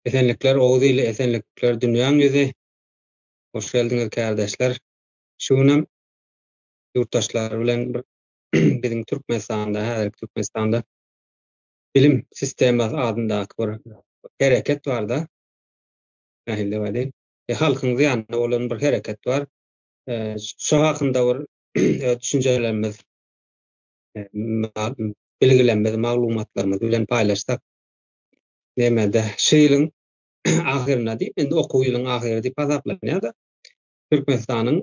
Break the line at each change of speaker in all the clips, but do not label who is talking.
Esenlikler Oguz ili esenlikler dünýäň ýüzi. Hoş geldiňiz kärdeşler. Şu günem ýurtdaşlar bilen bir biziň Türkmenistanda, häzirki Türkmenistanda bilim sistemasy adyndaky bir hereket barda. Nähili diýip aýdaýyn? E, halkyň zyýanyna bolan bir hereket bar. E, şo hakynda bir öz düşünjelerimiz, e, bilgilerimiz, maglumatlarymyz bilen paýlaşsak Nemede, şu ýylyň ahyrynda diýip, indi okuw ýylyň ahyry diýip hasaplanýar-da, Türkmenistanyň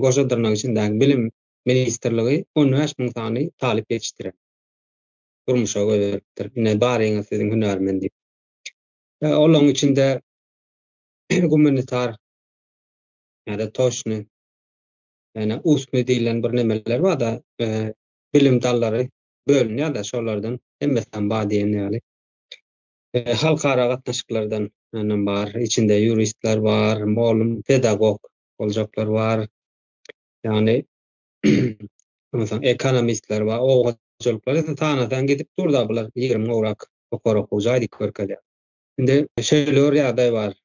goşa dyrnak içindäki bilim ministrligi 15 müň sany talyp ýetişdiren. Durmuşa goýberipdir. Ine, baryňyz siziň hünärmen diýip. Olaryň içinde gumanitar ýa-da toçny, ýagny ustny diýlen bir nemeler bar-da, bilim dallary bölünýär-de, şolardan hemmesem bar diýen ýaly. Halkara gatnaşyklardan hem bar, içinde ýuristler bar, mugallym, pedagog boljaklar bar. Ýagny onsoň ekonomistler bar, oba hojalyklar ýa sanasaň gidip dur-da bular 20 gowrak ýokary okuw jaý diýip görkezýär. Indi şeýle bir ýagdaý bar.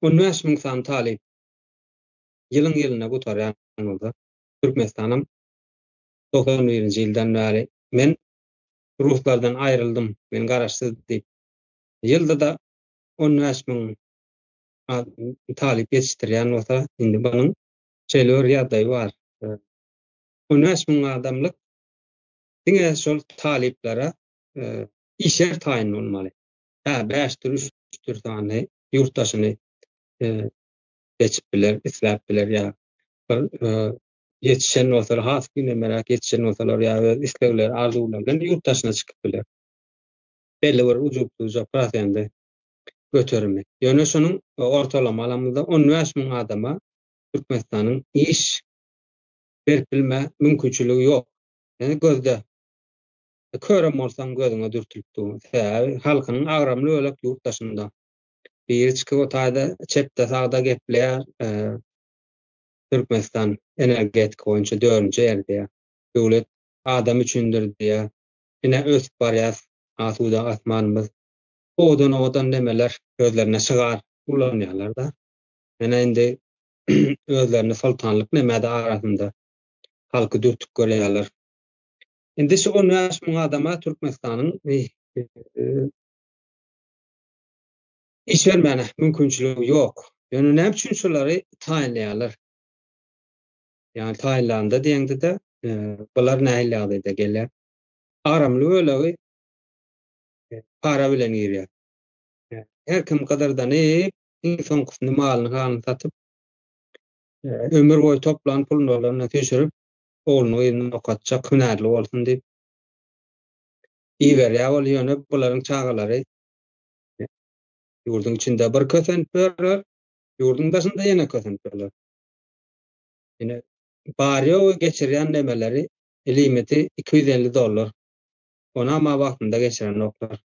15 müň sany talyp ýylyň-ýylyna gutarýan bolsa, Türkmenistanam 91-nji ýyldan bäri men ruslardan aýryldym, men garaşsyz diýip, ýylda-da 15 müň talyp ýetişdirýän bolsa, indi munuň şeýle bir ýagdaýy bar. 15 müň adamlyk diňe şol talyplara iş ýer taýyn bolmaly. Hä, bäşdir, üçdür sany ýurt daşyny geçip biler, isläp biler ýa bir ýetişen bolsalar, has giňemräk ýetişen bolsalar ýa öz islegleri, arzuwlary bilen ýurt daşyna çykyp biler. Belli bir ujypsyzja prosendi göterimi. Ýöne şonuň ortalama alanymyzda 15 müň adama Türkmenistanyň iş berip bilme mümkinçiligi ýok. Ýöne gözde körem bolsaň gözüňe dürtülip dur. Sebäbi halkynyň agramly bölek ýurt daşynda. Biri çykyp o taýda çepde-sagda gepleýär. Türkmenistan energetika boýunça dördünji ýer diýýär. Döwlet adam üçindir diýýär. Ine ösüp barýas, asuda asmanymyz. Owadan-owadan nemeler özlerine şygar ulanýarlar-da. Ine indi özlerini soltanlyk nemede arasynda halky dürtüp görýärler. Indi şu 15 müň adama Türkmenistanyň iş bermäne mümkinçiligi ýok. Ýöne näme üçin şulary taýynlaýarlar? Ýagny taýynlanda diýeňde-de, bular nähili ýagdaýda gelýär? Agramly bölegi para bilen girýär. Her kim gydyrdanyp, iň soňkusyny malyny halyny satyp, ömür boýy toplan puluny süýşürip, ogluny gyzyny okatjak, hünärli bolsun diýip iberýär ol. Ýöne bularyň çagalary Ýurduň içinde bir kösenip ýörler, ýurduň daşynda ýene kösenip ýörler. Ine, bary-ýogy geçirýän nemeleri, limiti 250 dollar. Onam-a wagtynda geçirenoklar.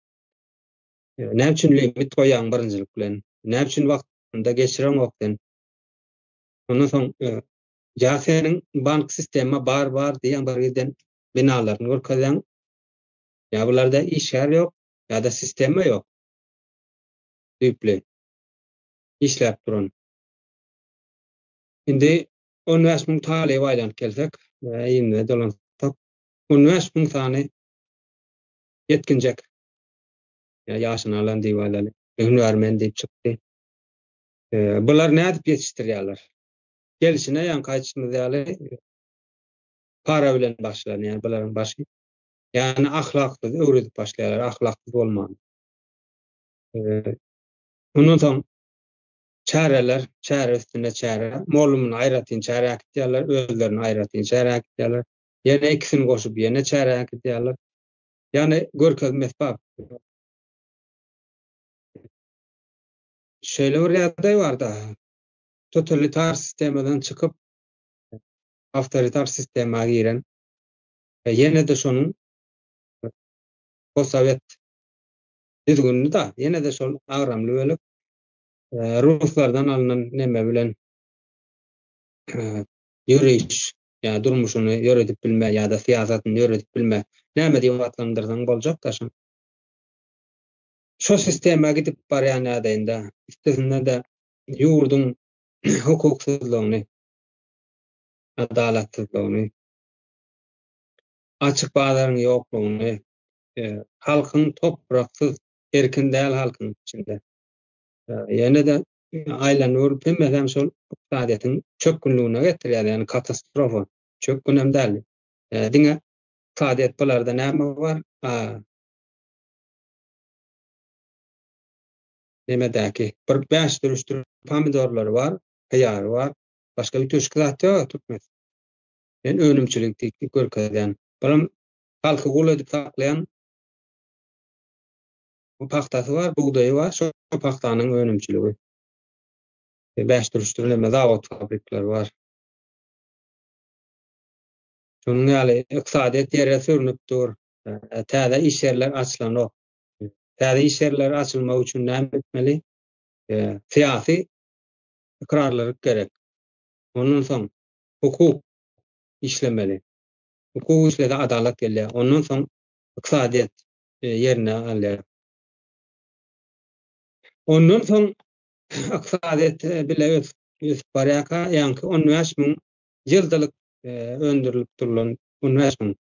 Näme üçin limit goýýaň birinjilik bilen? Näme üçin wagtynda geçireňok sen? Ondan soň ýa seniň bank sistema bar bar diýýäň bir giden binalaryny görkezýäň. Ýa bularda işgär ýok, ýa-da sistema ýok. Düýpli işläp duran. Indi 15 müň talyba aýlanyp gelsek, yzyna dolansak, 15 müň sany ýetginjek ýa ýaşyny alan diýip aýdaly, hünärmen diýip çykdy. Bular nädip ýetişdirýärler? Gelşine ýaňky aýdyşymyz ýaly para bilen başlanýar bularyň başy. Ýagny ahlaksyz öwredip başlaýarlar, ahlaksyz bolmany. Ondan soň çäreler, çäre üstünde çäre, mollumyny aýratyn çärä äkitýärler, özlerini aýratyn çärä äkitýärler. Ýene ikisini goşup ýene çärä äkitýärler. Ýagny görkezme esbap. Şeýle bir ýagdaý bar-da, totalitar sistemadan çykyp, awtoritar sistema giren we ýene-de şonuň postsowet düzgünini-da, ýene-de şol agramly bölek ruslardan alnan neme bilen ýöreýiş ýa durmuşyny ýöredip bilme ýa-da syýasatyny ýöredip bilme, näme diýip atlandyrsaň boljak-da şony. Şo sistema gidip barýan ýagdaýynda, üstesinde-de ýurduň hukuksyzlygyny, adalatsyzlygyny, açyk bazaryň ýoklugyny, halkyň topraksyz, erkin däl halkyň içinde. Ýene-de aýlanyp görüp hemmesem şol ykdysadyýetiň çökgünligine getirýär, ýagny katastrofa. Çökgünem däl. Diňe ykdysadyýet bularda näme bar? Nemedäki bir bäşdir üçdür pomidorlary bar, hyýary bar. Başga üýtgeşik zat ýok türkmen. Men önümçilik diýip görkezýän. Bulam halky gul edip saklaýan bu pagtasy bar, bugdaýy bar, şo pagtanyň önümçiligi. Bäşdir üçdür neme zawod fabrikleri bar. Şonuň ýaly ykdysadyýet ýere sürnüp dur. Täze iş ýerler açylanok. Täze iş ýerleri açylmagy üçin näme etmeli? Syýasy ykrarlylyk gerek. Ondan soň hukuk işlemeli. Hukuk işlese adalat gelýär. Ondan soň ykdysadyýet ýerine alýar. Ondan soň ykdysadyýet bile ösüp barýarka, ýaňky 15 müň ýyldylyk öndürilip durlan 15 müň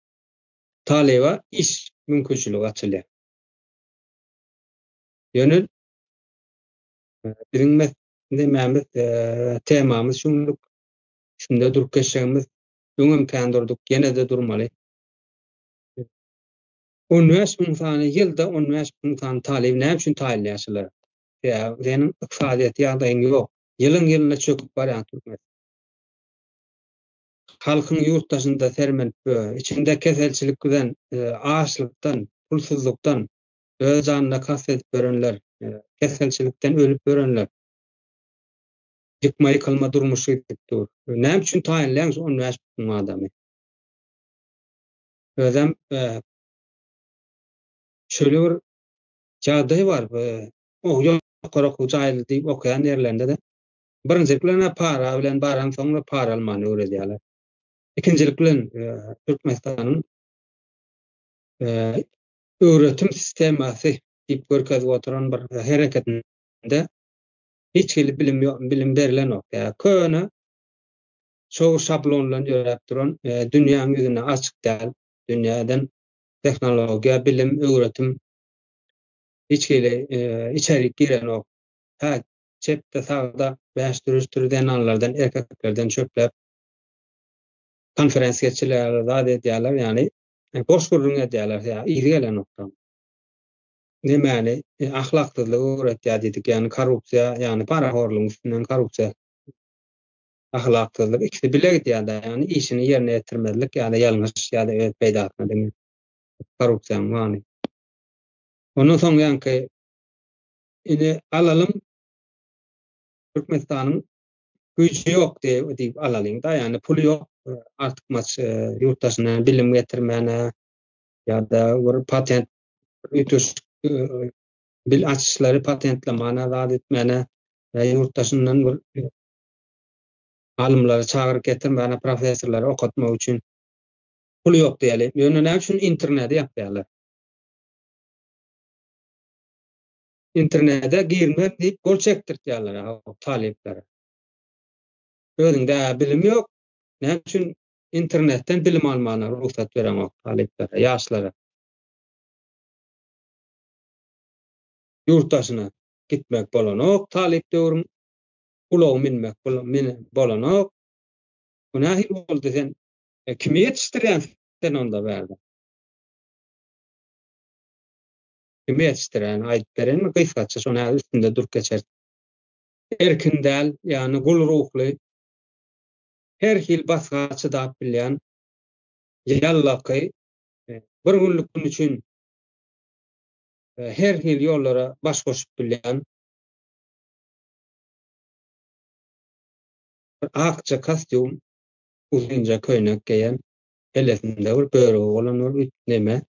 talyba iş mümkinçiligi açylýar. Ýöne biziň nemämiz, temamyz şunluk, şunda durup geçjegimiz, öňem kän durduk, ýene-de durmaly. 15 müň sany, ýylda 15 müň sany talyp näme üçin taýynlaýar şular? Sebäbi seniň ykdysadyýet ýagdaýyň ýok. Ýylyň-ýylyna çöküp barýan türkmen. Halkyň ýurt daşynda sermenip, içinde keselçilik bilen, açlykdan, pulsuzlykdan öz janyna kast edip ýörenler, keselçilikden ölüp ýörenler, ýykma-ýykylma durmuş gidip dur. Näme üçin taýynlaýaň şu 15 müň adamy? Özem şeýle bir ýagdaý bar, o ýokary okuw jaýly diýip okaýan ýerlerinde-de Birinjilik bilen para bilen baransoň para almany öwredýärler. Ikinjilik bilen Türkmenistanyň öwretim sistemasy diýip görkezip oturan bir hereketinde hiç hili bilim ýok, bilim berlenok. Ýa köne şo şablon bilen ýöräp duran dünýäň ýüzüne açyk däl, dünýäden tehnologiýa, bilim, öwretim hiç hili içerik girenok. Hä, çepde, sagda bäşdir-üçdür zenanlardan, erkeklerden çöpläp konferensiýa geçirýärler, zat edýärler, ýagny boş gürrüň edýärler, ýa yzy gelenok. Nemäni ahlaksyzlygy öwretýär diýdik, ýagny korrupsiýa, ýagny parahorlugyň üstünden korrupsiýa, ahlaksyzlyk ikisi bile gidýär-de, ýagny işini ýerine ýetirmezlik ýa-da ýalňyş ýa-da öz peýdasyna diňe korrupsiýanyň many. Ondan soň ýaňky Indi alalym Türkmenistanyň güýji ýok diýip alalyň-da, ýagny puly ýok artykmaç ýurt daşyndan bilim getirmäne ýa-da bir patent üýtgeşik bil açyşlary patentlemana zat etmäne ýurt daşyndan bir alymlary çagyryp getirmäne professorlary okatmak üçin puly ýok diýeli. Ýöne näme üçin interneti ýapýarlar? Internete girmez diýip gol çekdirtýärler talyplara. Özüňde bilim ýok, näme üçin internetden bilim almana rugsat bereňok talyplara, ýaşlara? Ýurt daşyna gitmek bolanok, talyp döwrüň ulag minmek bolanok. Bu nähili boldy sen kimi ýetişdirýäň sen onda bärde? Kimi ýetişdirýän aýdyp bereýinmi gysgaça şony häzir üstünde durup geçeris. Erkin däl, ýagny gul ruhly, her hil basga çydap bilýän, ýallaky, bir günlük gün üçin her hil ýollara baş goşup bilýän, bir akja kostýum, uzynja köýnek geýen, kellesinde bir börügi bolan bir neme,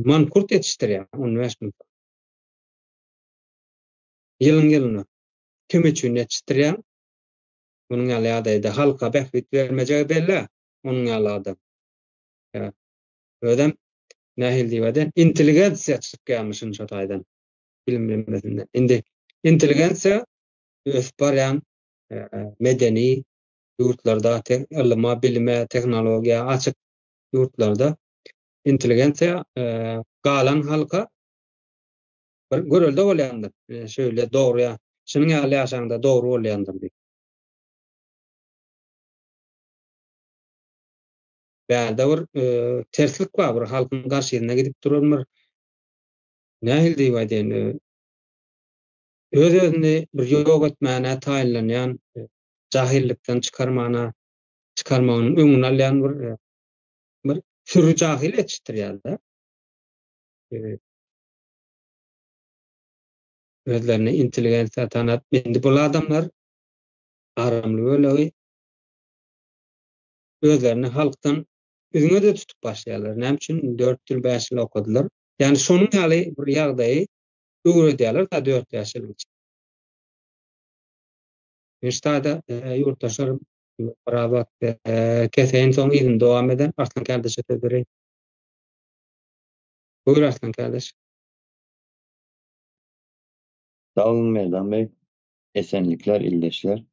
Mankurt ýetişdirýär 15 müň. Ýylyň ýylyna. Kim üçin ýetişdirýär? Munuň ýaly ýagdaýda halka bähbit bermejegi belli, onuň ýaly adam. Özem nähili diýip aýdaýyn, intelligensiýa çykýarmyşyn şo taýdan, bilim jemgyýetinden. Indi intelligensiýa ösüp barýan medeni ýurtlarda, ylyma, bilime, tehnologiýa açyk ýurtlarda intelligensiýa galan halka bir görelde bolýandyr. Şeýle dogry, şunuň ýaly ýaşaňda dogry bolýandyr diýip. Bärde bir terslik bar, bir halkyň garşysyna gidip duran bir nähili diýip aýdaýyn, öz-özüni bir ýok etmäne taýynlanýan, jahyllikden çykarmana, çykarmagynyň öňüni alýan bir bir süri jahyl ýetişdirýär-de. Özlerini intelligensiýa tanap, indi bul adamlar agramly bölegi özlerini halkdan üzňe-de tutup başlaýarlar. Näme üçin? Dört ýyl, bäş ýyl okadylar. Ýagny şonuň ýaly bir ýagdaýy öwredýärler-de dört-bäş ýylyň içinde. Men şu taýda ýurtdaşlar biraz wagt keseýin, soň yzyny dowam eder. Arslan kärdeşe söz bereýin. Buýur Arslan kärdeş.
Sag boluň Merdan beg. Esenlikler ildeşler.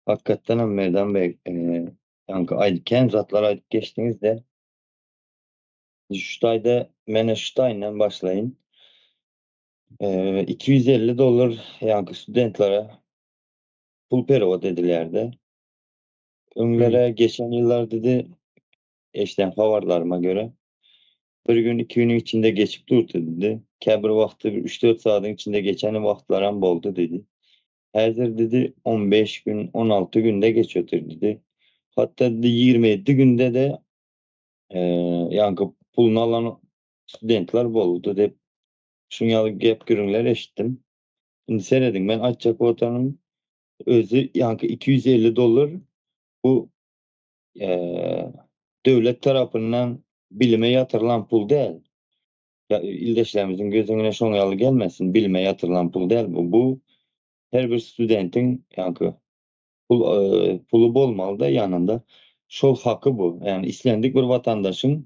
Hakykatdanam Merdan beg, ýaňky aýdyp kän zatlar aýdyp geçdiňizde. Şu taýda menä şu taýyndan başlaýyn. 250 dollar ýaňky studentlere pul perewod edilýärdi. Öňlere geçen ýyllar dedi eşiden habarlaryma göre bir gün iki günüň içinde geçip durdy dedi. Käbir wagty bir üç-dört sagadyň içinde geçen wagtlaram boldy dedi. Häzir dedi 15 gün, 16 günde geç otyr dedi. Hatda dedi 27 günde-de ýaňky puluny alan studentler boldy diýip şuň ýaly gep gürrüňler eşitdim. Indi serediň men aýtjak bolsanym özi ýaňky 250 dollar bu döwlet tarapyndan bilime ýatyrylan pul däl. Ildeşlerimiziň göz öňüne şoň ýaly gelmesin, bilime ýatyrylan pul däl bu. Bu her bir studentiň ýaňky pul puly bolmaly-da ýanynda. Şol haky bu. Ýagny islendik bir watandaşyň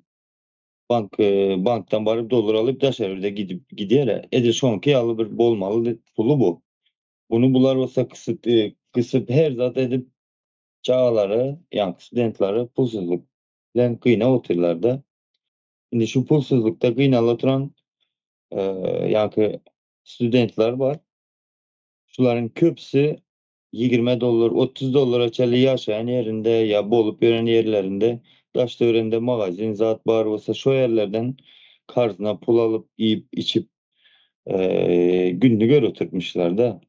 bank bankdan baryp dollar alyp daşary ýurda gidip gidýär. Edil şoňky ýaly bir bolmaly puly bu. Bunu bular bolsa kysyp kysyp her zat edip çagalary, ýaňky studentleri pulsuzlyk bilen gynap otyrlar-da. Indi şu pulsuzlykda gynalyp oturan ýaňky studentler bar. Şularyň köpüsi 20 dollar, 30 dollara çenli ýaşaýan ýerinde ýa bolup ýören ýerlerinde daş-töwereginde magazin zat bar bolsa şo ýerlerden karzyna pul alyp iýip içip gününi görüp oturtmyşlar-da.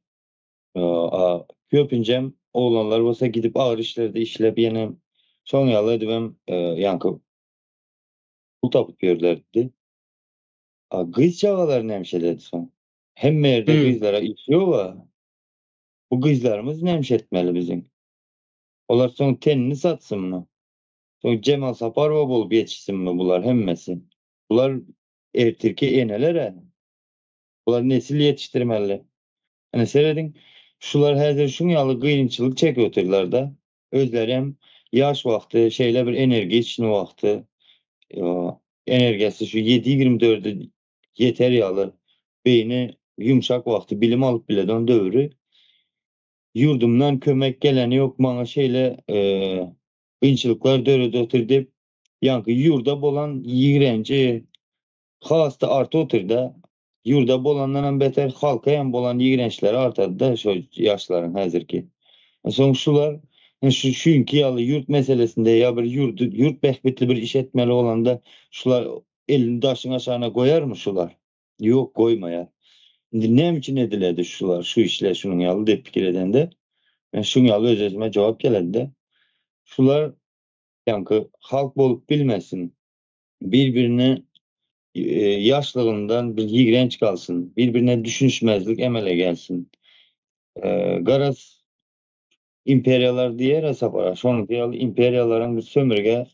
Köpünjem oglanlar bolsa gidip agyr işlerde işläp ýene şoň ýaly edibem ýaňky pul tapyp ýörlerdi. A gyz çagalar näme ederdi soň? Hemme ýerde gyzlara iş ýog-a. Bu gyzlarymyz näme etmeli biziň? Olar soň tenini satsynmy? Soň Jemal Saparowa bolup ýetişsinmi bular hemmesi? Bular ertirki eneler-ä. Bular nesil ýetişdirmeli. Ine serediň, şular häzir şuň ýaly gynçylyk çekip otyrlar-da. Özleri hem ýaş wagty, şeýle bir energiçny wagty, energiýasy şu ýedi 24-e ýeter ýaly, beýni ýumşak wagty bilim alyp bileden döwri. Ýurdumdan kömek geleni ýok, maňa şeýle kynçylyklar döredi otyr diýip, ýaňky ýurda bolan ýigrenji has-da artyp otyr-da. Ýurda bolandanam beter halka hem bolan ýigrençleri artady-da şo ýaşlaryň häzirki. Soň şular şu şuňki ýaly ýurt meselesinde ýa bir ýurdy ýurt bähbitli bir iş etmeli bolanda şular elini daşyň aşagyna goýarmy şular? Ýok goýmaýar. Indi näme üçin ediledi şular şu işler şunuň ýaly diýip pikir edende men şuň ýaly öz-özüme jogap geledi-de. Şular ýaňky halk bolup bilmesin. Bir-birine ýaşlygyndan bir ýigrenç galsyn, bir-birine düşünişmezlik emele gelsin. Garaz, imperiýalar diýer-ä Sapar aga, şonuňky ýaly imperiýalaryň bir sömürge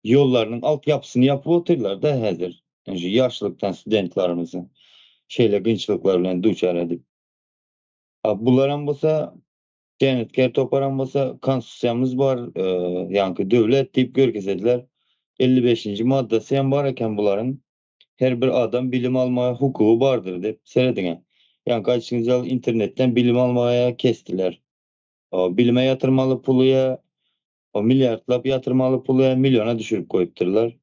ýollarynyň altyapysyny ýapyp otyrlar-da häzir. Şu ýaşlykdan studentlarymyzy şeýle kynçylyklar bilen duçar edip. A bularam bolsa Jenetkär toparam bolsa konstitusiýamyz bar, ýaňky döwlet diýip görkezediler. 55-nji maddasy hem bar eken bularyň. Her bir adam bilim almaga hukugy bardyr diýip serediňä. Ýaňky aýdyşyňyz ýaly internetden bilim almaga kesdiler. Bilime ýatyrmaly puly ýa milliardlap ýatyrmaly puly ýa milliona düşürip goýupdyrlar.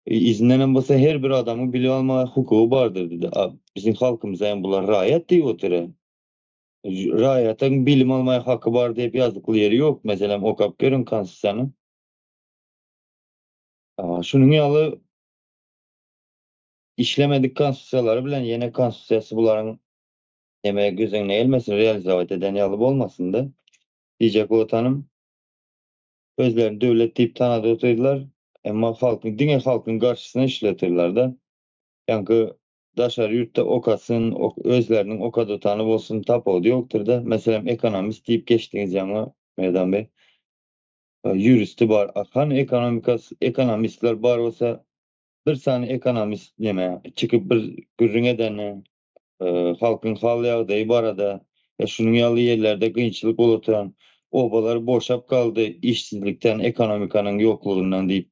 Yzyndan hem bolsa her bir adamyň bilim almaga hukugy bardyr diýdi. Biziň halkymyza hem bular raýat diýip otyr. Raýatyň bilim almaga haky bar diýip ýazykly ýeri ýok. Meselem okap görüň konstitusiýany. Şunuň ýaly işlemedik konstitusiýalary bilen ýene konstitusiýasy bularyň neme göz öňüne gelmesin, realizowat eden ýaly bolmasyn-da. Diýjek boltanym, özlerini döwlet diýip tanadyp otyrdylar, emma halkyň diňe halkyň garşysyna işletýärler-de. Ýaňky daşary ýurtda okasyn, özleriniň okadotany bolsun tapawudy ýokdur-da. Meselem, ekonomist diýip geçdiňiz ýaňy, Merdan beý. Ýuristi bar. Hany ekonomikas, ekonomistler bar bolsa, bir sany ekonomist neme, çykyp bir gürrüň edeni, halkyň hal-ýagdaýy barada, ýa şunuň ýaly ýerlerde kynçylyk bolup oturan, obalar boşap galdy işsizlikden, ekonomikanyň ýoklugyndan diýip,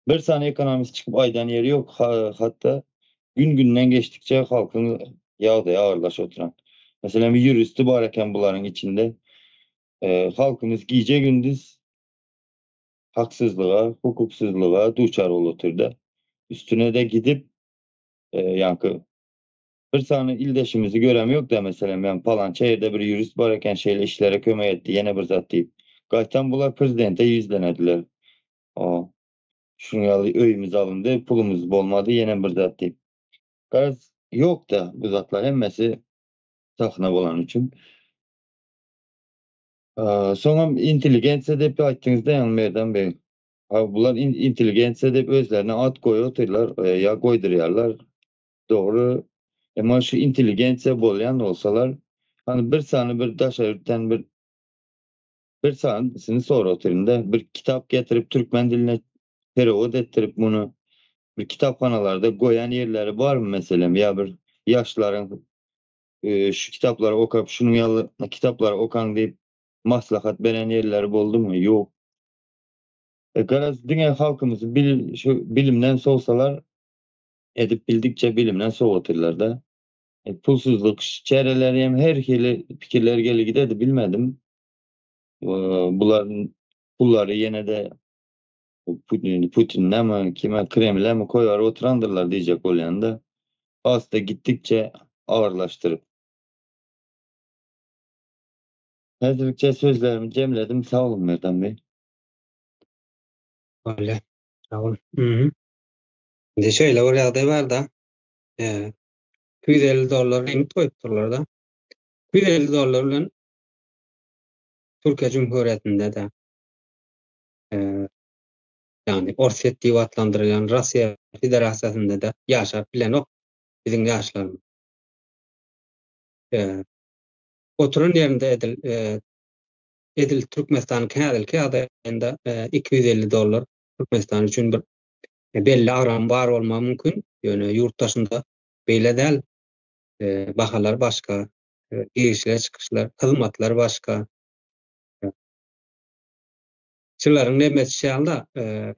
bir sany ekonomist çykyp aýdan ýeri ýok. Hatda gün-günden geçdikçe halkyň ýagdaýy agyrlaşyp oturan. Meselem, ýuristi bar eken bularyň içinde. Halkymyz gije-gündiz haksyzlyga, hukuksyzlyga duçar bolup otyrda. Üstüne-de gidip, ýaňky bir sany ildeşimizi görem ýok-da, meselem, ýa palança ýerde bir ýurist bar eken, şeýle işlere kömek etdi, ýene bir zat diýip. Gaýtam bular prezidente ýüzlenediler. O, şunuň ýaly öýümiz alyndy, pulumyz bolmady, ýene bir zat diýip. Garaz, ýok-da bu zatlar hemmesi sahna bolany üçin. Soňam intelligensiýa diýip aýtdyňyzda ýaňy Merdan beg. Ha bular intelligensiýa diýip özlerine at goýup otyrlar ýa goýdurýarlar. Dogry. Emma şu intelligensiýa bolýan bolsalar, hany bir sany bir daşary ýurtdan bir bir sanysyny sorap otyryn-da, bir kitap getirip türkmen diline perewod etdirip muny bir kitaphanalarda goýan ýerleri barmy meselem ýa bir ýaşlaryň şu kitaplary okap, şunuň ýaly kitaplary okaň diýip maslahat beren ýerleri boldumy? Ýok. E, garaz, diňe halkymyzy bil, şu bilimden sowsalar, edip bildikçe bilimden sowatyrlar-da. E, pulsuzlyk çäreleri hem her hili pikirler geli gidedi, bilmedim. E, bularyň pullary ýene-de Putin, Putin'e mi, kime, Kreml'e mi koýar oturandyrlar diýjek bolýan-da. Has-da gitdikçe agyrlaşdyryp. Häzirlikçe sözlerimi jemledim. Sag boluň Merdan beý.
Bolýa. Sag bol. Mhm. Indi şeýle bir ýagdaý bar-da. 250 dollar limit goýupdyrlar-da. 250 dollar bilen Türkiýe Cumhuriyetinde-de ýagny Orsýet diýip atlandyrylýan Russiýa Federasiýasynda-da ýaşap bilenok biziň ýaşlarymyz. Oturan ýerinde edil edil Türkmenistanyň häzirki ýagdaýynda 250 dollar Türkmenistan üçin bir belli agram bar bolmagy mümkin, ýöne ýurt daşynda beýle däl. Bahalar başga, girişler, çykyşlar, hyzmatlar başga. Şularyň nemesi şeýle-de,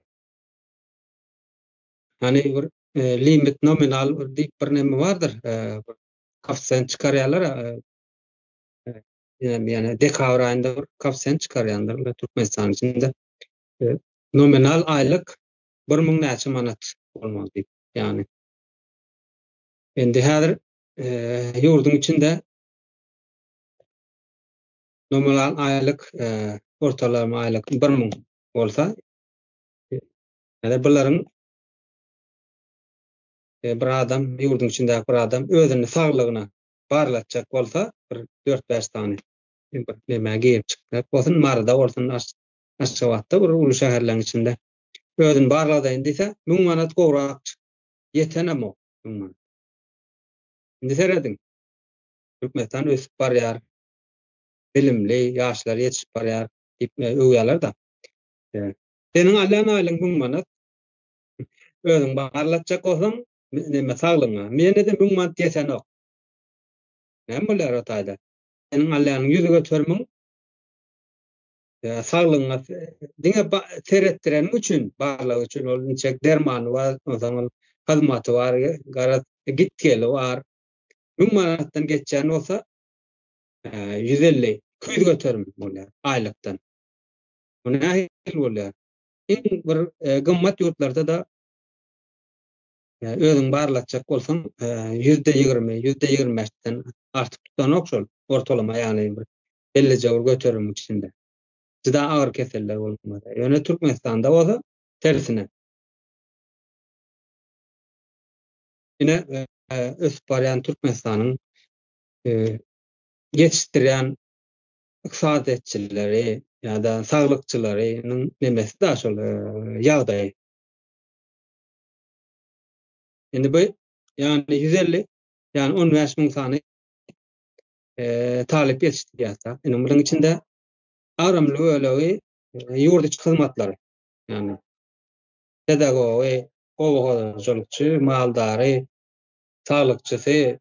hany bir limit nominal bir diýip bir neme bardyr, bir koeffisiýent çykarýarlar, ýöne dekabr aýynda bir koeffisiýent çykarýandyr Türkmenistan içinde. Nominal aýlyk 1000 näçe manat bolmaly diýip, ýagny. Indi häzir ýurduň içinde Nominal aýlyk ortalama aýlyk 1000 bolsa, ýa-da bularyň bir adam, ýurduň içindäki bir adam özüni saglygyna barlatjak bolsa, bir 4-5 sany bir nämä girip çykmak bolsun, Maryda bolsun, Aşgabatda bir uly şäherleriň içinde özüni barladaýyn diýse, 1000 manat gowrak ýetenem ok, 1000 manat. Indi serediň. Türkmenistan ösüp barýar. Bilimli ýaşlar ýetişip barýar diýip öwýärler-de. Seniň alýan aýlygyň 1000 manat. Özüň barlatjak bolsaň, neme saglygyňa. Ýene-de 1000 manat ýetenok. Näme bolýar o taýda? Seniň alýanyň 100 göterimiň. Saglygyňa diňe seretdireniň üçin, barlag üçin ol niçek dermany bar, onsoň ol hyzmaty bar, garaz git-geli bar. 1000 manatdan geçýän bolsa 150, 200 göterim bolýar aýlykdan. Bu nähili bolýar? Iň bir gymmat ýurtlarda-da özüň barlatjak bolsaň %20, %25-den artyk tutanok şol ortalama ýagny bir bellije bir göterimiň içinde. Juda agyr keseller bolmasa. Ýöne Türkmenistanda bolsa tersine. Ine ösüp barýan Türkmenistanyň ýetişdirýän ykdysadyýetçileri ýa-da saglykçylarynyň nemesi da şol ýagdaýy. Indi bu ýagny 150 ýagny 15 müň sany talyp ýetişdirýär. Indi munuň içinde agramly bölegi ýurt içi hyzmatlary, ýagny pedagogy, oba hojalykçy, maldary, saglykçysy,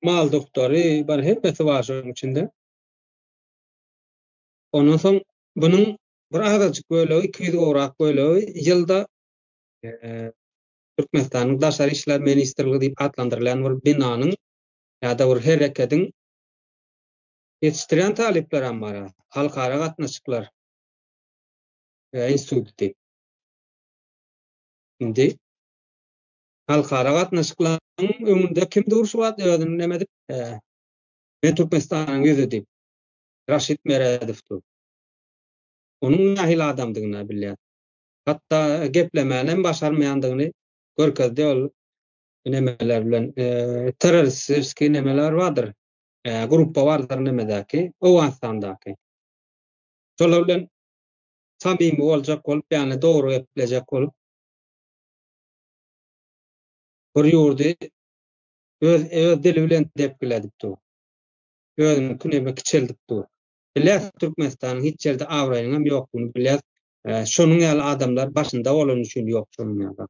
mal doktory, bar hemmesi bar şonuň içinde. Ondan soň bunuň bir azajyk bölegi, 200 gowrak bölegi ýylda Türkmenistanyň Daşary işler ministrligi diýip atlandyrylýan bir binanyň ýa-da bir herekediň ýetişdirýän talyplaram bar. Halkara gatnaşyklar instituty diýip. Indi halkara gatnaşyklaryň öňünde kim dur şu wagt özüni neme edip, men Türkmenistanyň ýüzi diýip. Raşid Meredow dur. Onuň nähili adamdygyny bilýär. Hatda geplemäni hem başarmaýandygyny görkezdi ol nemeler bilen terroristiski nemeler bardyr. Gruppa bardyr nemedäki, Owganystandaky. Şolar bilen samimi boljak bolup, ýagny dogry geplejek bolup bir ýurdy öz öz dili bilen depgiledip dur. Özüniňki neme kiçeldip dur. Bilýäs Türkmenistanyň hiç ýerde abraýynyň hem ýokdugyny bilýäs. Şonuň ýaly adamlar başynda bolany üçin ýok şonuň ýaly.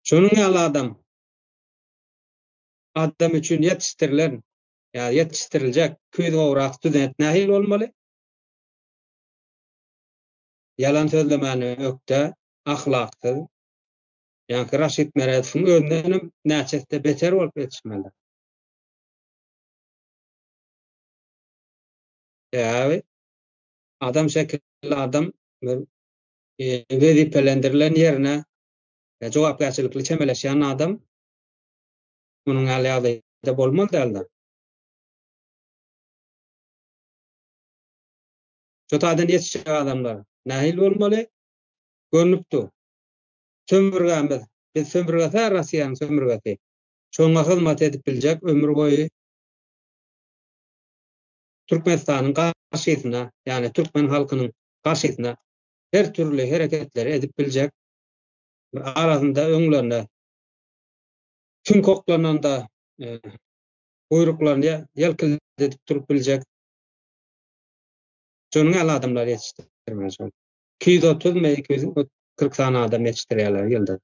Şonuň ýaly adam adam üçin ýetişdirilen ýa ýetişdiriljek 200 gowrak student nähili bolmaly? Ýalan sözlemäne ökde, ahlaksyz, ýaňky Raşid Meredowyň özünden hem näçe esse beter bolup ýetişmeli. Sebäbi adam şekilli adam bir wezipelendirilen ýerine jogapkärçilikli çemeleşýän adam munuň ýaly ýagdaýda bolmaly däldir. Şu taýdan ýetişjek adamlar nähili bolmaly? Görnüp dur. Sömürgämiz, biz sömürgesi-ä Russiýanyň sömürgesi. Şoňa hyzmat edip biljek ömür boýy Türkmenistanyň garşysyna, ýagny türkmen halkynyň garşysyna her türli hereketleri edip biljek bir arasynda öňlerine süňk oklananda guýruklaryny ýelkildedip durup biljek şonuň ýaly adamlary ýetişdirmeli şol. 230 my 240 sany adam ýetişdirýärler ýylda.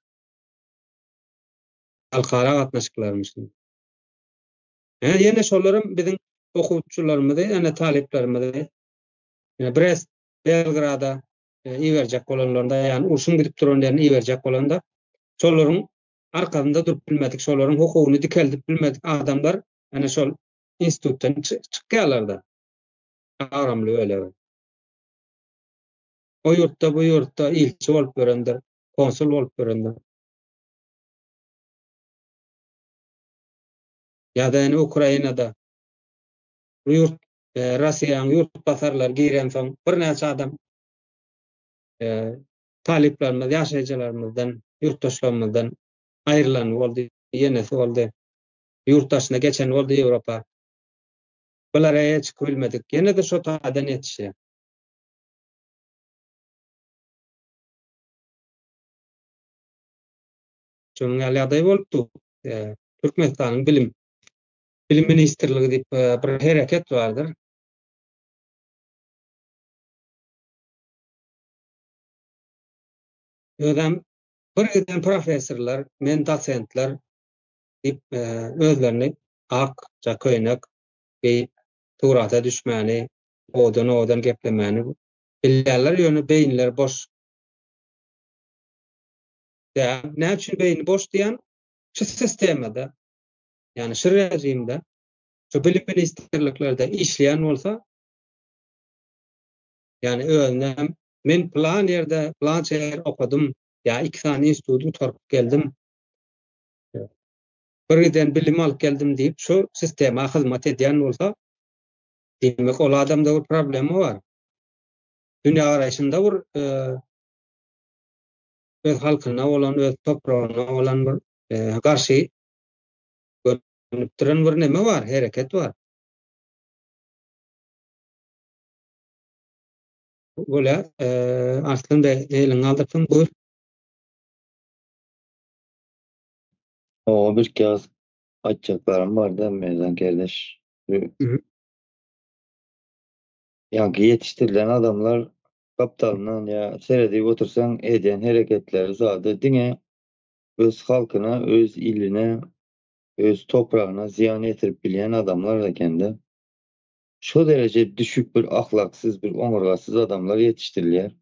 Halkara gatnaşyklaryň üçin. Ýa ýene şolaram biziň okuwçylarymyzy, ýa talyplarymyzy Brest, Belgrada iberjek bolanlarynda, ýagny urşuň gidip duran ýerine iberjek bolanda, şolaryň arkasynda durup bilmedik, şolaryň hukugyny dikeldip bilmedik adamlar ýa şol institutdan çykýarlar-da. Agramly bölegi. O ýurtda, bu ýurtda ilçi bolup ýörendir, konsul bolup ýörendir. Ýa-da ýene Ukrainada bu ýurt Russiýanyň ýurt basarlary girensoň birnäçe adam talyplarymyz, ýaşaýjylarymyzdan, ýurtdaşlarymyzdan aýrylan boldy, ýenesi boldy. Ýurt daşyna geçen boldy Ýewropa. Bulara eýe çykyp bilmedik. Ýene-de şo taýdan ýetişýär. Şonuň ýaly ýagdaý bolup dur. Türkmenistanyň bilim bilim ministrligi diýip bir hereket bardyr. Özem bir giden professorlar, men dosentler diýip özlerini akja köýnek geýip. Surata düşmäni, owadan-owadan geplemäni bilýärler, ýöne beýinleri boş. Däl. Näme üçin beýni boş diýýän? Şu sistemada, ýagny şu režimde, şu bilim ministrliklerde işleýän bolsa, ýagny özüne men plan ýerde, plança ýer okadym, ýa iki sany instituty gutaryp geldim, bir giden bilim alyp geldim diýip, şu sistema hyzmat edýän bolsa, diýmek ol adamda bir problema bar. Dünýägaraýşynda bir öz halkyna bolan, öz topragyna bolan bir garşy görnüp duran bir neme bar, hereket bar. Bolýar. Arslan bey, eliňi galdyrsyň, buýur.
Oňa bir kez aýtjaklarym bar-da, Merdan kardeş. Ýaňky ýetişdirilen adamlar gapdalyndan ýa seredip otursaň edýän hereketleri zady diňe öz halkyna, öz iline, öz topragyna zyýan ýetirip bilýän adamlar ekende. Şo dereje düşük bir ahlaksyz bir oňurgasyz adamlar ýetişdirilýär.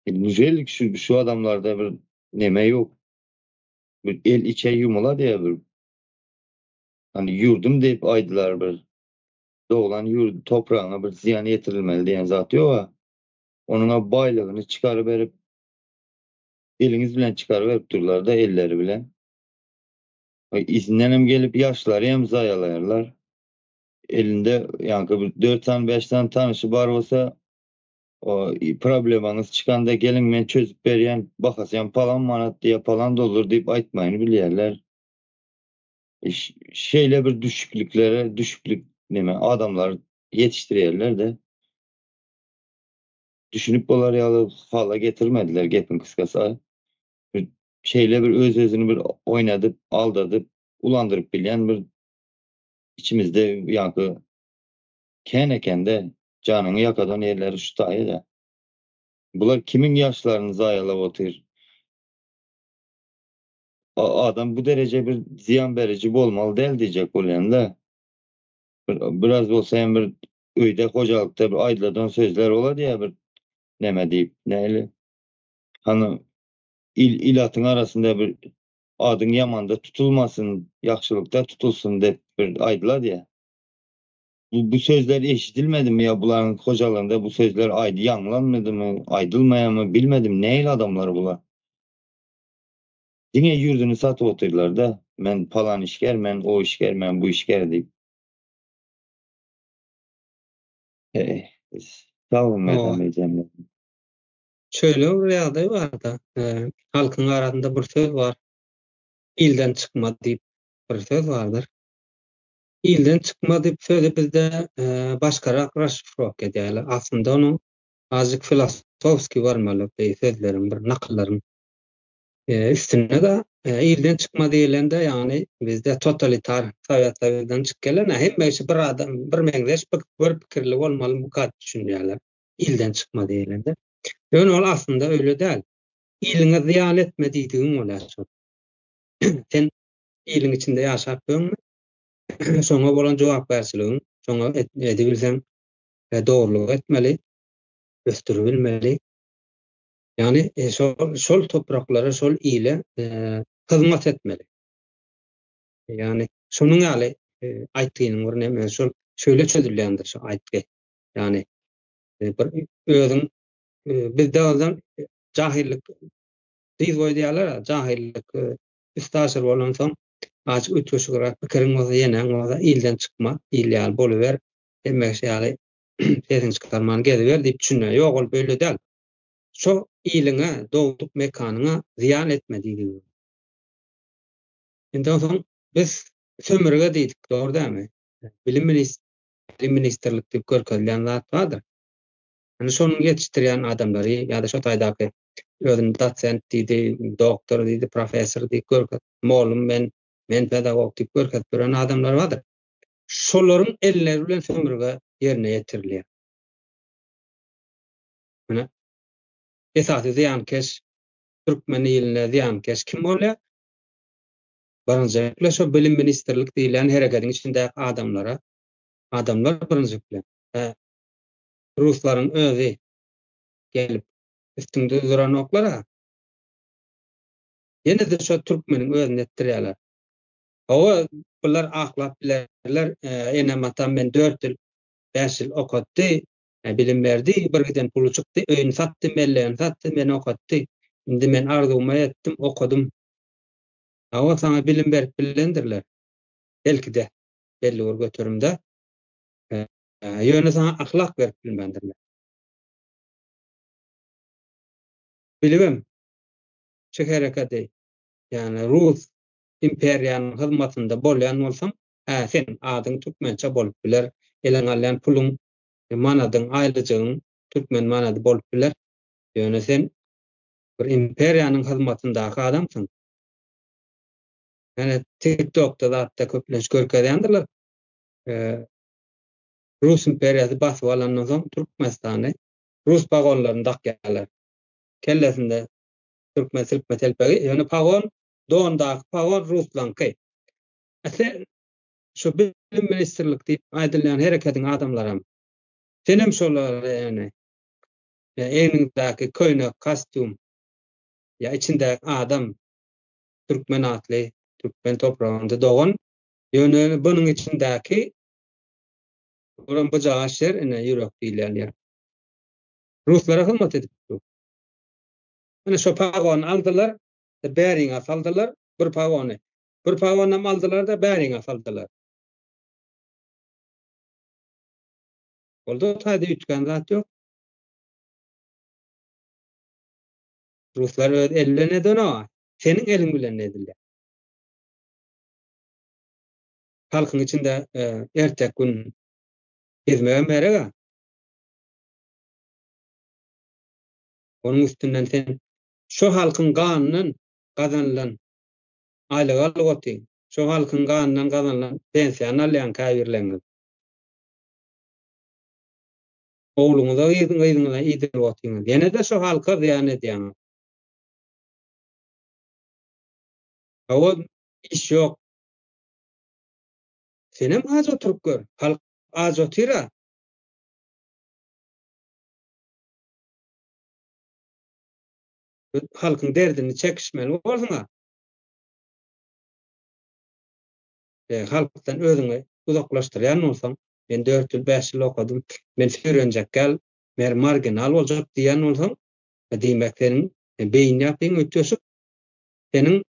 Nüjelik şu şu adamlarda bir neme ýok. Bir el içe ýumula diýä bir. Hani ýurdum diýip aýdylar bir. Doglan ýurdy topragyňa bir zyýan ýetirilmeli diýen zat ýok-a. Onuň-a baýlygyny çykaryberip, eliňiz bilen çykaryberip durlar-da elleri bilen. Yzyndanam gelip ýaşlary hem zaýalaýarlar. Elinde ýaňky bir dört sany, bäş sany tanyşy bar bolsa, o problemaňyz çykanda geliň men çözüp berýän, bahasy hem palan manat diýýär, palan dollar diýip aýtmaýyny bilýärler. Şeýle bir düşükliklere, düşüklik neme adamlar ýetişdirýärler-de. Düşünip bolar ýaly hala getirmediler gepiň kysgasy. Bir şeýle bir öz-özüni bir oýnadyp, aldadyp, ulandyryp bilýän bir içimizde ýaňky kän ekende janyňy ýakadan ýerleri şu taýy-da. Bular kimiň ýaşlaryny zaýalap otyr? Adam bu dereje bir zyýan beriji bolmaly däl diýjek bolýan-da. Bir, biraz bolsa hem bir öýde hojalykda bir aýdyladan sözler bolady ýa bir neme diýip, näli? Hany il ilatyň arasynda bir adyň ýamanda tutulmasyn, ýagşylykda tutulsyn diýip bir aýdylady ýa. Bu, bu sözler eşidilmedimi ýa bularyň hojalygynda bu sözler aýdy ýaňlanmadymy, aýdylmaýarmy bilmedim, nähili adamlar bular? Diňe ýurduny satyp otyrlarda, men palan işgär, men o işgär, men bu işgär diýip. Eý, sag boluň Merdan ejem.
Şeýle bir ýagdaý barda, halkyň arasynda bir söz bar. Ilden çykma diýip bir söz bardyr. Ilden çykma diýip sözi bizde başgarak raşifrowka edýärler. Aslynda onuň azajyk filosofskiý bolmaly bir sözleriň, bir nakyllaryň üstünde-de ilden çykma diýlende, ýagny bizde totalitar Sowet Soýuzdan çykyp gelen hemme kişi bir adam, bir meňzeş bir pikirli bolmaly mukat düşünýärler. Ilden çykma diýlende. Ýöne ol aslynda öýle däl. Iliňe zyýan etme diýdigiň bolýar şol. Sen iliň içinde ýaşap ýörme. Şoňa bolan jogapkärçiligiň, şoňa edibilseň dogrulyk etmeli, ösdüribilmeli. Ýagny şol şol topraklara, şol ile hyzmat etmeli. Ýagny şonuň ýaly aýtgynyň bir näme şol şöyle çözülýändir şu aýtgy. Ýagny bir özüň bizde ozan jahillik dyz boýy diýýärler, jahillik üstaşyr bolansoň azajyk üýtgeşigräk pikiriň bolsa, ýeneň bolsa ilden çykma, il ýaly boluber, hemme kişi ýaly sesiňi çykarman geziber diýip düşünýär. Ýok, ol beýle däl. Şo iliňe, dogduk mekanyňa zyýan etme diýdigi. Indi onsoň biz sömürge diýdik, dogry dälmi? Bilim bilim ministrlik diýip görkezilýän zat bardyr. Indi şonuň ýetişdirýän adamlary ýa-da şo taýdaky özüni dosent diýdi, doktor diýdi, professor diýip görkez, mollum men, men pedagog diýip görkezip ýören adamlar bardyr. Şolaryň elleri bilen sömürge ýerine ýetirilýär. Ine, esasy zyýankeş türkmen iline zyýankeş kim bolýar? Birinjilikle şo bilim ministrlik diýilýän hereketiň içindäki adamlara. Adamlar birinji bilen. Ruslaryň özi gelip üstüňde duranoklar-a. Ýene-de şo türkmeniň özüni etdirýärler. Hawa, bular aklap bilerler, enem-atam meni dört ýyl, bäş ýyl okatdy, bilim berdi, bir giden puly çykdy, öýüni satdy, mellegini satdy, meni okatdy. Indi men arzuwyma ýetdim, okadym. Hawa, saňa bilim berip bilendirler. Belki-de, belli bir göterimde. Ýöne saňa ahlak berip bilmändirler. Bilibem, şu hereketi, ýagny rus imperiýanyň hyzmatynda bolýan bolsaň, hä, seň adyň türkmençe bolup biler, eliňe alýan puluň, manadyň, aýlyjygyň türkmen manady bolup biler, ýöne sen bir imperiýanyň hyzmatyndaky adamsyň. Ýöne TikTokda zatda köplenç görkezýändirler. Rus imperiýasy basyp alandan soň Türkmenistany rus pagonlaryny dakýarlar. Kellesinde türkmen silkme telpegi, ýöne pagon dondaky pagon ruslaňky. A sen şu bilim ministrlik diýip aýdylýan hereketiň adamlaram senem şolar ýöne egniňdäki köýnek, kostýum ýa içindäki adam türkmen atly, türkmen topragynda dogan, ýöne bunuň içindäki olam bujagaş ýer ine ýürek diýilýän ýer. Ruslara hyzmat edip dur. Ine şo pagony aldylar, bäriňe saldylar, bir pagony. Bir pagonam aldylar-da bäriňe saldylar. Boldy o taýda üýtgän zat ýok. Ruslar öz eli bilen edenok, seniň eliň bilen edilýär. Halkyň içinde ertek gün gezmegem gerek-ä. Onuň üstünden sen şo halkyň ganyndan gazanylan aýlygy alyp otyň. Şo halkyň ganyndan gazanylan pensiýany alýaň käbirleriňiz. Ogluňyza, gyzyňyza iýdirip otyňyz. Ýene-de şo halka zyýan edýäňiz. Hawa, iş ýok. Senem aç oturyp gör. Halk aç otyr-a. Halkyň derdini çekişmeli borsuň-a. Halkdan özüňi uzaklaşdyrýan bolsaň, men dört ýyl, bäş ýyl okadym, men süýrenjek däl, men marginal boljak diýýän bolsaň, diýmek seniň beýin ýapyň üýtgeşik, seniň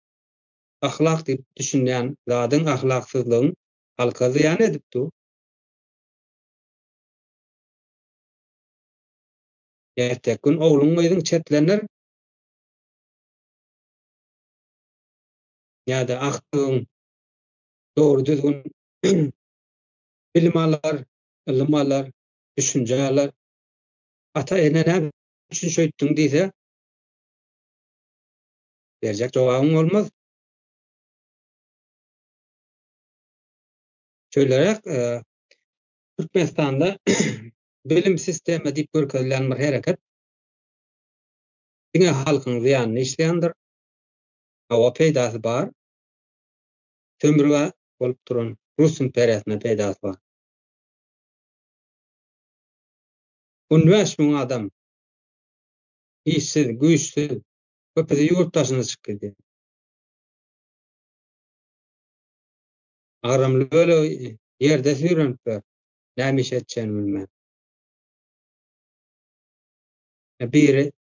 ahlak diýip düşünýän zadyň, ahlaksyzlygyň halka zyýan edip dur. Erteki gün ogluň-gyzyň çetlenir. Ýa-da agtygyň dogry düzgün bilim alar, ylym alar, düşünje alar. Ata-ene näme üçin şeýtdiň diýse, berjek jogabyň bolmaz. Şeýleräk, Türkmenistanda bilim sistema diýip görkezilýän bir hereket diňe halkyň zyýanyna işleýändir. Hawa peýdasy bar. Sömürge bolup duran Rus imperiýasyna peýdasy bar. 15 müň adam işsiz, güýçsüz, köpüsi ýurt daşyna çykyp gidýär. Agramly bölegi ýerde süýrenip ýör. Näme iş etjegini bilmän. Biri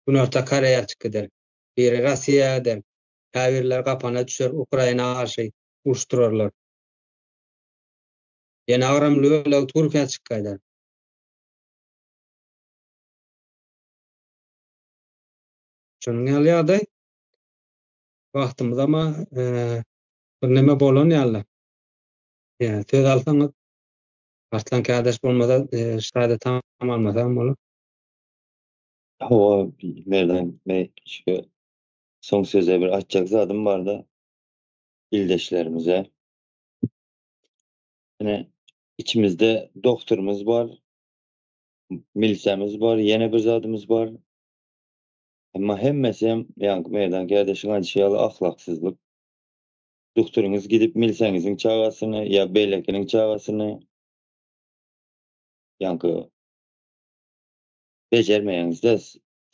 Günorta Koreýa çykyp gider. Biri Russiýa gider. Käbirleri gapana düşer, Ukraina garşy uruşdyrarlar. Ýene agramly bölegi Türkiýä çykyp gaýdar. Şonuň ýaly ýagdaý. Wagtymyz ama birneme bolan ýaly. Söz alsaňyz Arslan kardeş bolmasa şaýda tam almasam bolar.
Hawa Merdan men şu soň söze bir aýtjak zadym barda ildeşlerimize. Ine içimizde doktorymyz bar, milsemiz bar, ýene bir zadymyz bar. Emma hemmesi hem ýaňky Merdan kardeşiň aýdyşy ýaly ahlaksyzlyk. Doktoryňyz gidip milseňiziň çagasyny ýa beýlekiniň çagasyny. Ýaňky bejermeýäňiz-de,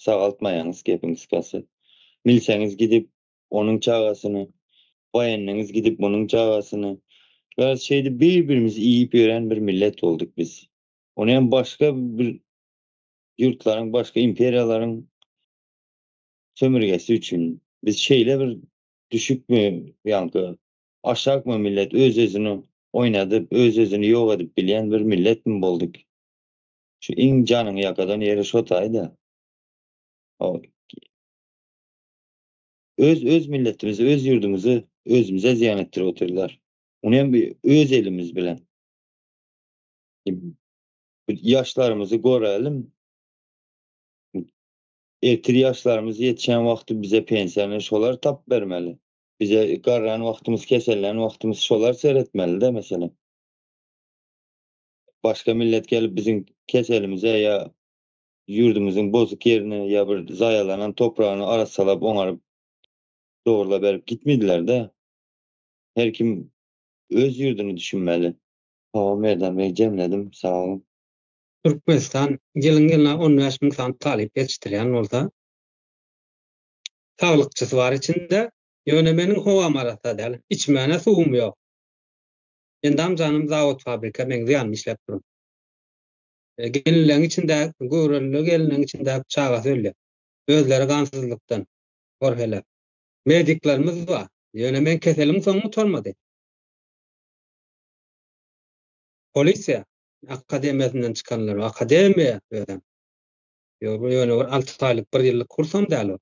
sagaltmaýaňyz gepiň gysgasy. Milseňiz gidip onuň çagasyny, waýenniňiz gidip munuň çagasyny. Garaz şeýdip bir-birimizi iýip ýören bir millet bolduk biz. Ony hem başga bir ýurtlaryň, başga imperiýalaryň sömürgesi üçin. Biz şeýle bir düşükmi, ýaňky aşakmy millet öz-özüni oýnadyp, öz-özüni ýok edip bilýän bir milletmi bolduk? Şu iň janyňy ýakadan ýeri şo taýda. Öz öz milletimizi, öz ýurdumyzy özümize zyýan etdirip otyrlar. Ony hem öz elimiz bilen. Ýaşlarymyzy goraýalym. Ertir ýaşlarymyz ýetişen wagty bize pensiýany şolar tapyp bermeli. Bize garran wagtymyz, kesellän wagtymyz şolar seretmeli-de meselem. Başga millet gelip biziň keselimize ýa ýurdumyzyň bozuk ýerini ýa bir zaýalanan topragyny arassalap oňaryp dogrulap berip gitmediler-de. Her kim öz ýurduny düşünmeli. Hawa Merdan beg jemledim sag boluň.
Türkmenistan ýylyň ýylyna 15 müň sany talyp ýetişdirýän bolsa, saglykçysy bar içinde, ýöne meniň howam arassa däl, içmäne suwum ýok. Endam-janym zawod-fabrika meň zyýanymy işläp duran. Gelinleň içinde, göwreli gelinleň içindäki çagasy ölýär. Özleri gansyzlykdan, hor-heläk. Mediklerimiz bar, ýöne meň keselim soň gutarmady. Polisiýa akademiýasyndan çykanlar, akademiýa özem. Ýok, bu ýöne bir 6 aýlyk, bir ýyllyk kursam däl o.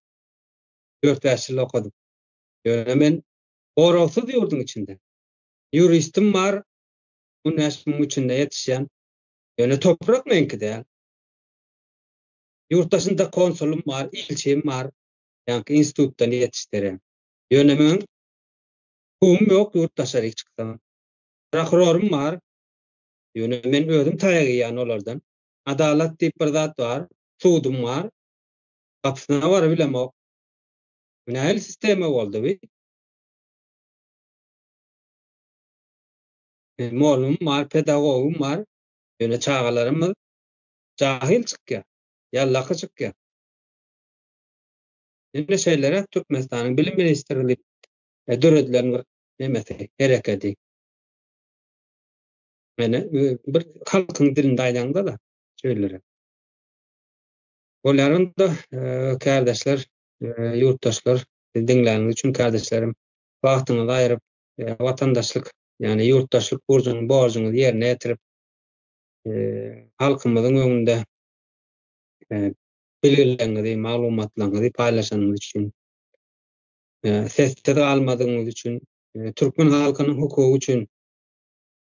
4-5 ýyl okadym. Ýöne men goragsyz ýurduň içinde. Ýuristim bar, 15 müň içinde ýetişýän. Ýöne toprak meňki däl. Ýurt daşynda konsulym bar, ilçim bar. Ýaňky institutdan ýetişdiren. Ýöne meň hukum ýok ýurt daşary çyksam. Prokurorym bar. Ýöne men özüm taýak iýýän olardan. Adalat diýip bir zat bar, sudum bar. Gapysyna baryp bilemok. Bu nähili sistema boldy bi? Mollumym bar, pedagogym bar. Ýöne çagalarymyz jahil çykýar, ýallaka çykýar. Indi şeýleräk Türkmenistanyň Bilim ministrligi döredilen bir nemesi, herekedi. Ýöne bir halkyň dilinde aýdaňda-da şeýleräk. Bolýar onda kärdeşler, ýurtdaşlar, sizi diňläniňiz üçin kärdeşlerim, wagtyňyzy aýryp, watandaşlyk, ýagny ýurtdaşlyk burjuňy, borjuňyzy ýerine ýetirip, halkymyzyň öňünde bilgileriňizi, maglumatlaryňyzy paýlaşanyňyz üçin, sessiz galmadygyňyz üçin, türkmen halkynyň hukugy üçin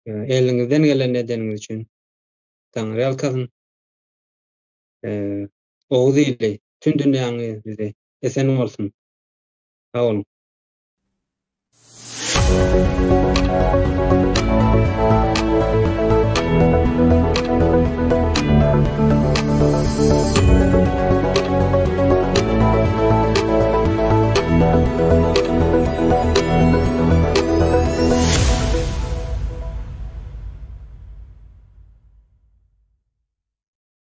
eliňizden gelenini edeniňiz üçin Taňry ýalkasyn. Oguz ili, tün dünýäňiz bizi esen bolsun. Sag boluň.